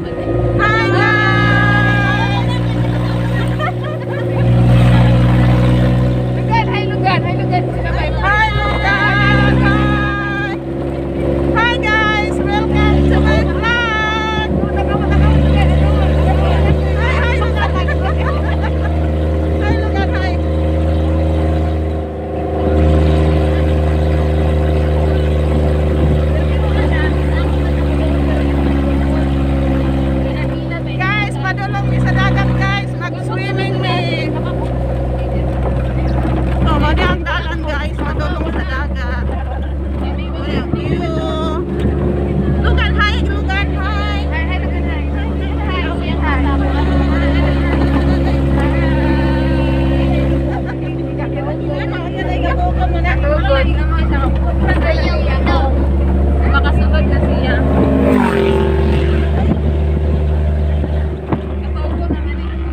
Hi guys! Lugan, hi Lugan, hi Lugan. Sila ba? Hi Lugan! Hi! Hi guys! Welcome to my vlog! Hi, hi Lugan! Hi Lugan, hi! Guys, padulong mi sa dagat guys. Mag-swimming mi. Oh, mali ang dalan guys. Padulong sa dagat. Ay, ang view. Lugan, hi! Lugan, hi! Hi, hi Lugan, hi. Hi, hi. Tugod. Makasugod na siya. Katugod naman eh.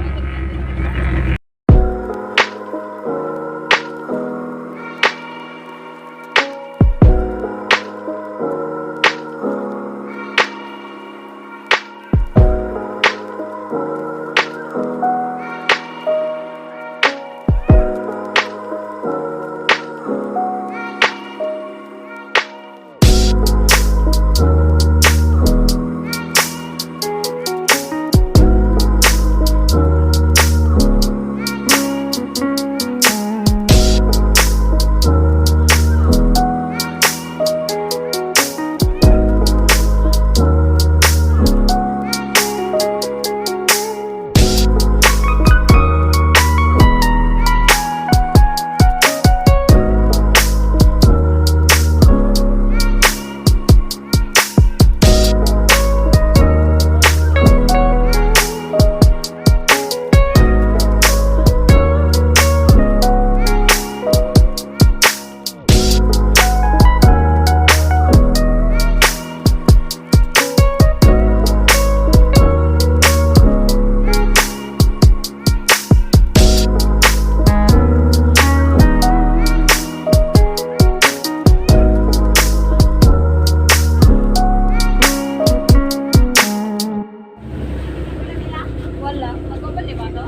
Wala. Magkabali ba to?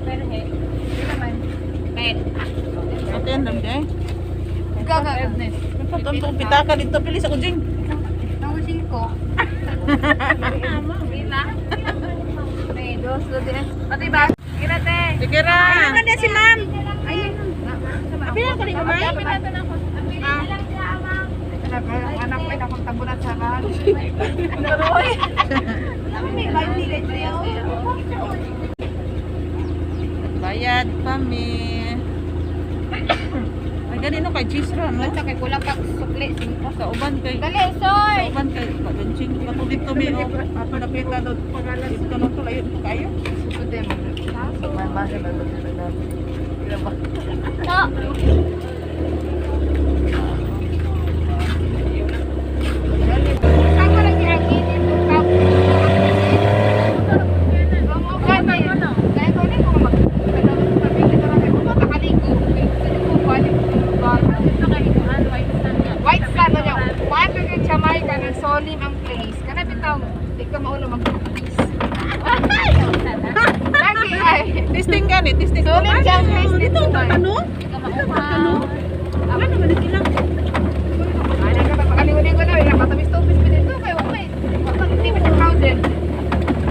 Pero he. Hindi naman. Ben. Ate, ang dami eh. Gaga. Patong pitaka dito. Pilis ako, Jing. Ang singko. Pila? May dos, dos, tres. Pati ba? Kirate. Sige ra. Ano na si ma'am? Ayun. Apil ko rin kamay. Apil natin ako. Apil na lang siya, ma'am. Anak ko, akong tabunan sa kan. Naroy. Bayad pa mi. Ay, ganino kay cheese ra, no? Kay kulang pa sukli, singko. Sa uban kay Dali, soy. Sa uban kay paganching kato dito mi oh. Ato napita do. Dito no to layo kayo. No. White sand na niya. White yung Jamaica ng solim ang place. Kana bitaw, di ka maulo mag-peace. Lagi ay. Testing gani, testing. Solid jam place Dito dito, tanong. Dito ba? Wala naman ilang. Ano ka pa pakaliw-liw na, wala patamis-tupis pa dito kay umay. Hindi ba siya crowded?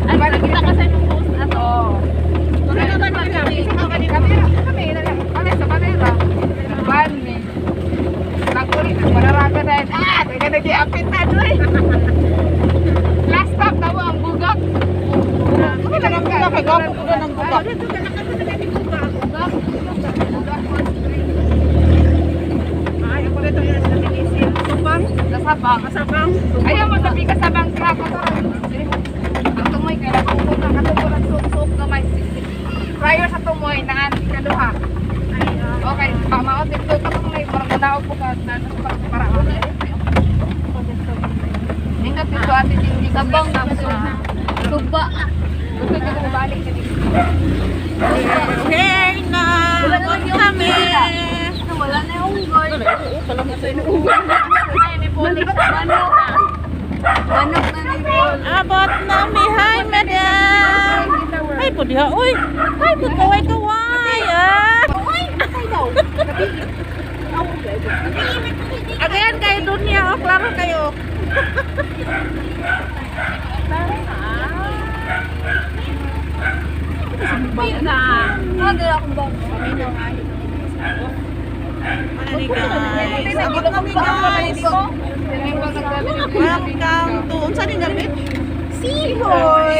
Ay, nakita ka sa nung post ato. Wala naman ilang. Kamera, kamera lang. Kami sa kamera. Ban ni. Naguri, nagpararaga dahil. Ah, teka nag-iapit na doy. Last stop na mo ang bugak. Wala lang kay gwapo ko ng bugak. Ay, ako dito yung sa Pilipinas. Sabang, Nasabang. kasabang. Ayaw mo sabi ka sa bang crack. Ang tumoy kay natuko na katuko ng suok-suok gamay. Prior sa tumoy naan ikaduha. Okay, pamaot dito katong may parang manaog po ka na para para. Nindot dito ate Cindy. Sabang suba. Gusto ko bumalik sa dito. Hey na. Wala naman yung Kami. Wala na yung unggoy. Oo, pala mo sa inuuwi. Ay, may pulik sa manok. Manok na ni Paul. Ah, Diha, uy. Ay, kaway kaway. Ah. Agayan kayo dun niya, oh, klaro kayo. Ah, dala akong bag. Ano ni guys? Abot kami, guys. Welcome to, unsa ni nga beach? Seahoy!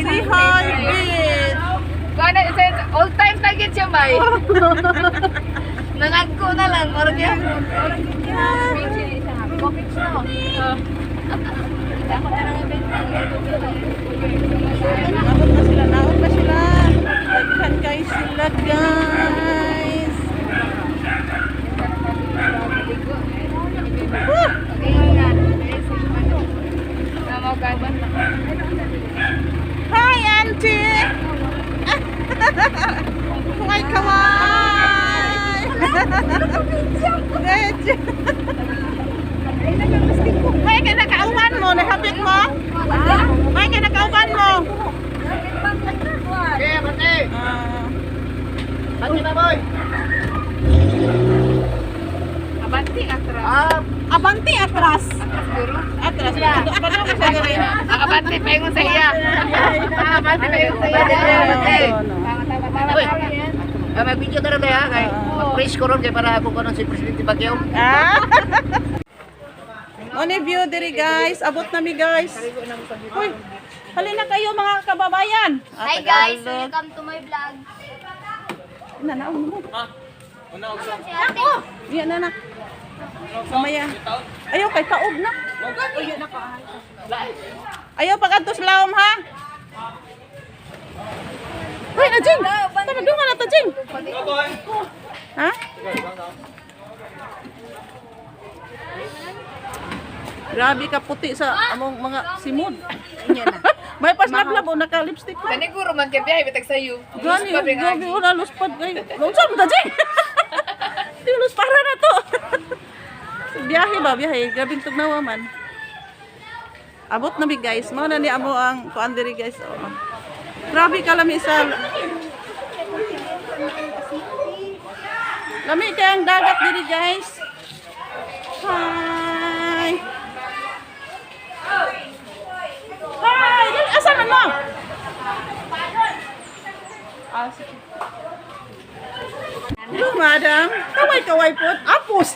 Seahoy Beach. Gana, all time target siya, bay. Nangagko na lang. Orag yan. Naot na sila, naot na sila. Daghan kayo sila, guys. Woo! Hi, auntie! Kaway, kaway! Medyo. May kay nakauban mo, nahapit mo? May kay nakauban mo? Okay, bate. Ah, Bate na, boy. Abanti atras. Ah, Abanti atras. Atras. Ano ko sa diri? Abante paingon sa iya. Abante paingon sa iya. Abante. Tama, tama, tama. Uy. Ah, mag-video na rin tayo, ha? Kay mag-praise ko ron kay para ako kunon si Presidente Pacquiao. Ah. Oni view diri, guys. Abot na mi, guys. Uy, halina kayo, mga kababayan. Ah, Hi guys, Tagalog. welcome to my vlog. Na na mo. Si ate. Yan na na. Mamaya. Ayaw kay taob na. Ayaw pag adto sa lawom, ha. Hoy, na Jing. Tara dungan na ta, Jing. Ha? Grabe ka puti sa among mga simod. May paslablab o naka-lipstick na. Taniguro man kay biyahe bitag sayo. Gani, grabe, wala luspad kayo. Unsa mo ta, Jing? Di luspara na to. Biyahe ba, biyahe. Grabing tugnawa man. Abot na mi, guys. Mao na ni amo ang kuan diri, guys. Oh. Grabe ka lami sa Lami kay ang dagat diri, guys. Hi. Hi, dali asa man mo? Ah, sige. Hello, madam. Kaway-kaway po. Apos.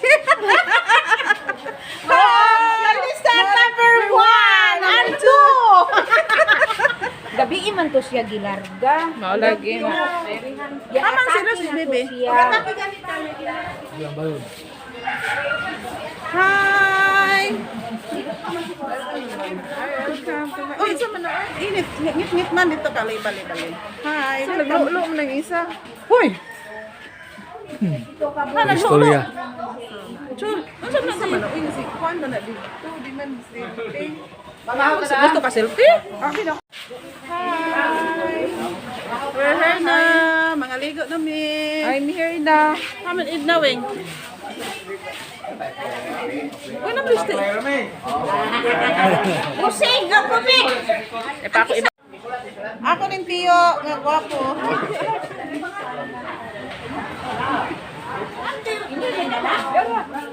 Hi! Contestant number 1 and 2. Gabi man to siya gilarga. Mao lagi na. Amang sila si bebe. Siya. Hi! Uy, isa man na. Init. Ngit-ngit man dito kali bali bali. Hi. So, naglulo mo ng isa. Hoy! Ha, naglulo. Istorya. Chul, unsa man sa man? Uy, si Juan man na dito, di man selfie. Gusto ka selfie? Hi! We're here na. Mga ligo na mi. I'm here na. Haman id na wing. Uy, na please. Pusing ang kubig. Ipako iba. Ako nin tiyo, nga gwapo.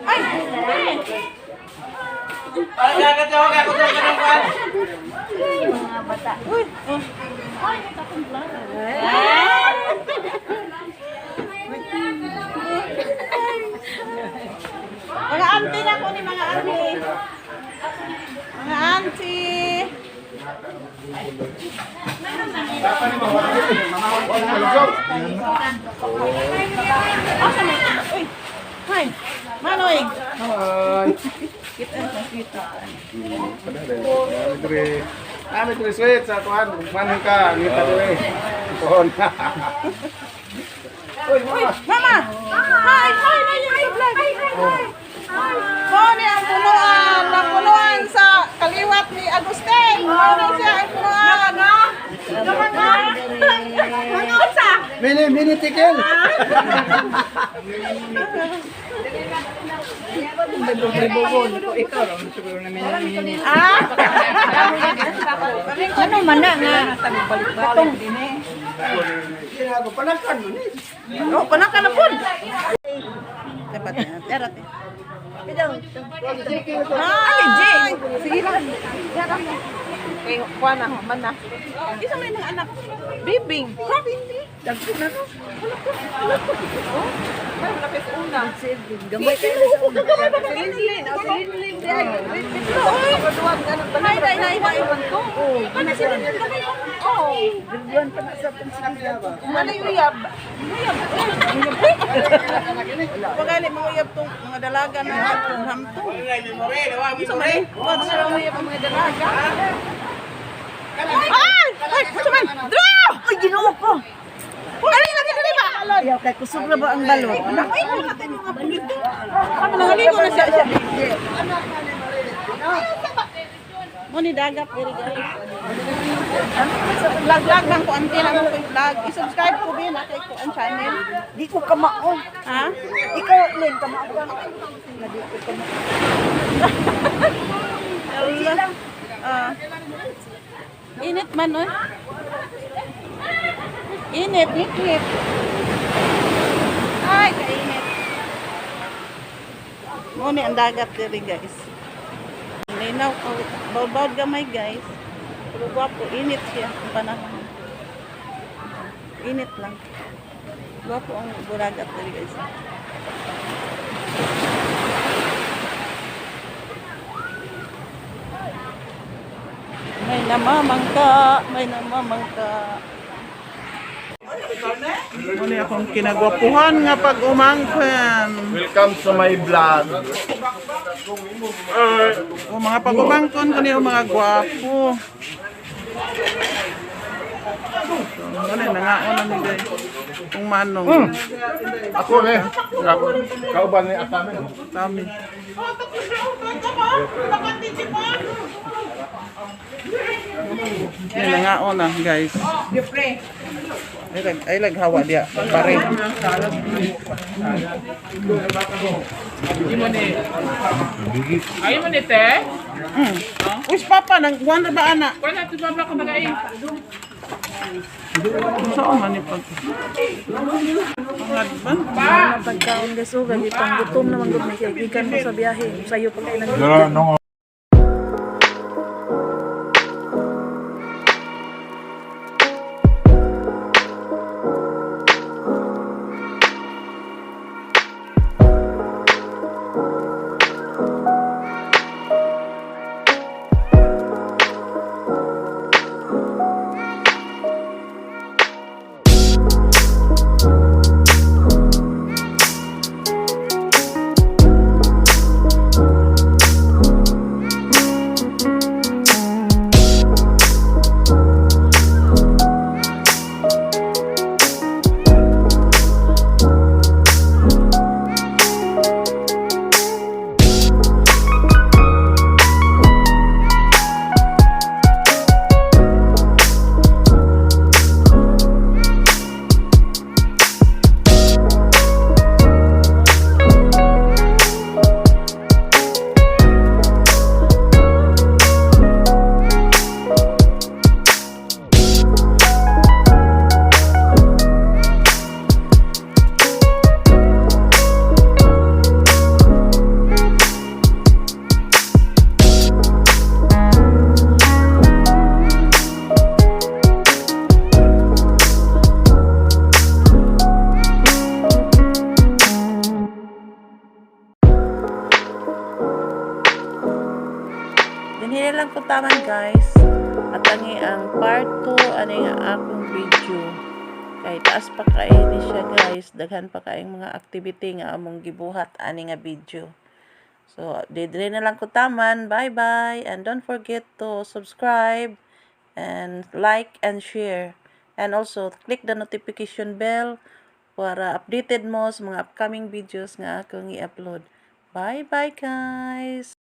Ay! Uy! Oh. Mga auntie na ko ni mga auntie. Mga auntie. Asa na? Uy. Hi. Manoy. Hi. Kita kita. Dre. Nami dre sweet sa tuan, manhin ka, ngita dre. Pohon. Uy, Uy, mama. Hi, hi, hi, hi, vlog. Hi, hi, hi. Mo ni ang punuan, ang punuan sa kaliwat ni Agustin. Mo na siya ang punuan. Mga unsa? Mini, mini tikel. Ah! Ano man na nga katong Oh, kana ka na pud. Dapat na. Tara te. Ay, Jay. Sige lang. Kay kuha na, man na. Isa man ang anak. Bibing. Grabe hindi. Dagko na no. Oh, ay wala pa sa una. Gamay kayo sa una. Hi, hi, hi, hi. Ano si Linlin ba kayo? Oo. Buwan pa na sa atong sige. Ano yung uyab? Uyab. Pagali mga uyab tong mga dalaga na hamto. Unsa man? Wag sila uyab ang mga dalaga. Ay! Ay, unsa man? Draw! Ay, Ginoo ko. Dali lagi dali ba? Ayaw kay kusog na ba ang balot? Ay, wala tayo mga pulito. Ano nangaligo na siya siya. Mo ni dagat diri, guys. Vlog vlog lang ko ante lang ko vlog. I-subscribe ko bin kay ko ang channel. Di ko kamao. Ha? Ikaw, Lin, kamao ka. Na di ko kamao. Allah. Ah. Init man oy. Init, init. Ay, kainit. Mo ni ang dagat diri, guys. Linaw ko, bawbawd gamay, guys. Pero gwapo, init siya ang panahon. Init lang. Gwapo ang buragat diri, guys. May namamangka, may namamangka. Muna akong kinagwapuhan nga pag umangkon. Welcome to my vlog. O mga pag-umangkon ko niyo mga gwapo. So, muna nangaon na ni guys. Kung manong. Ako eh. Kauban ni Atame. Tami. Yan nangaon na, guys. Ay lag hawa diya. Pare. Ayaw mo ni te? Uy, papa, nang buwan na ba ana? Kuha na, tumama ka magain. Saan man ni pag Pangad ba? Pagkaon, guys, oh, gabi pang gutom naman gud may gikan mo sa biyahe. Sayo pa kay nang Dinhi lang ko taman, guys. At angi ang part 2 ani nga akong video. Kay taas pa kay ni siya, guys. Daghan pa kaayong mga activity nga among gibuhat ani nga video. So, didre na lang ko taman. Bye-bye. And don't forget to subscribe and like and share. And also, click the notification bell para updated mo sa mga upcoming videos nga akong i-upload. Bye-bye, guys!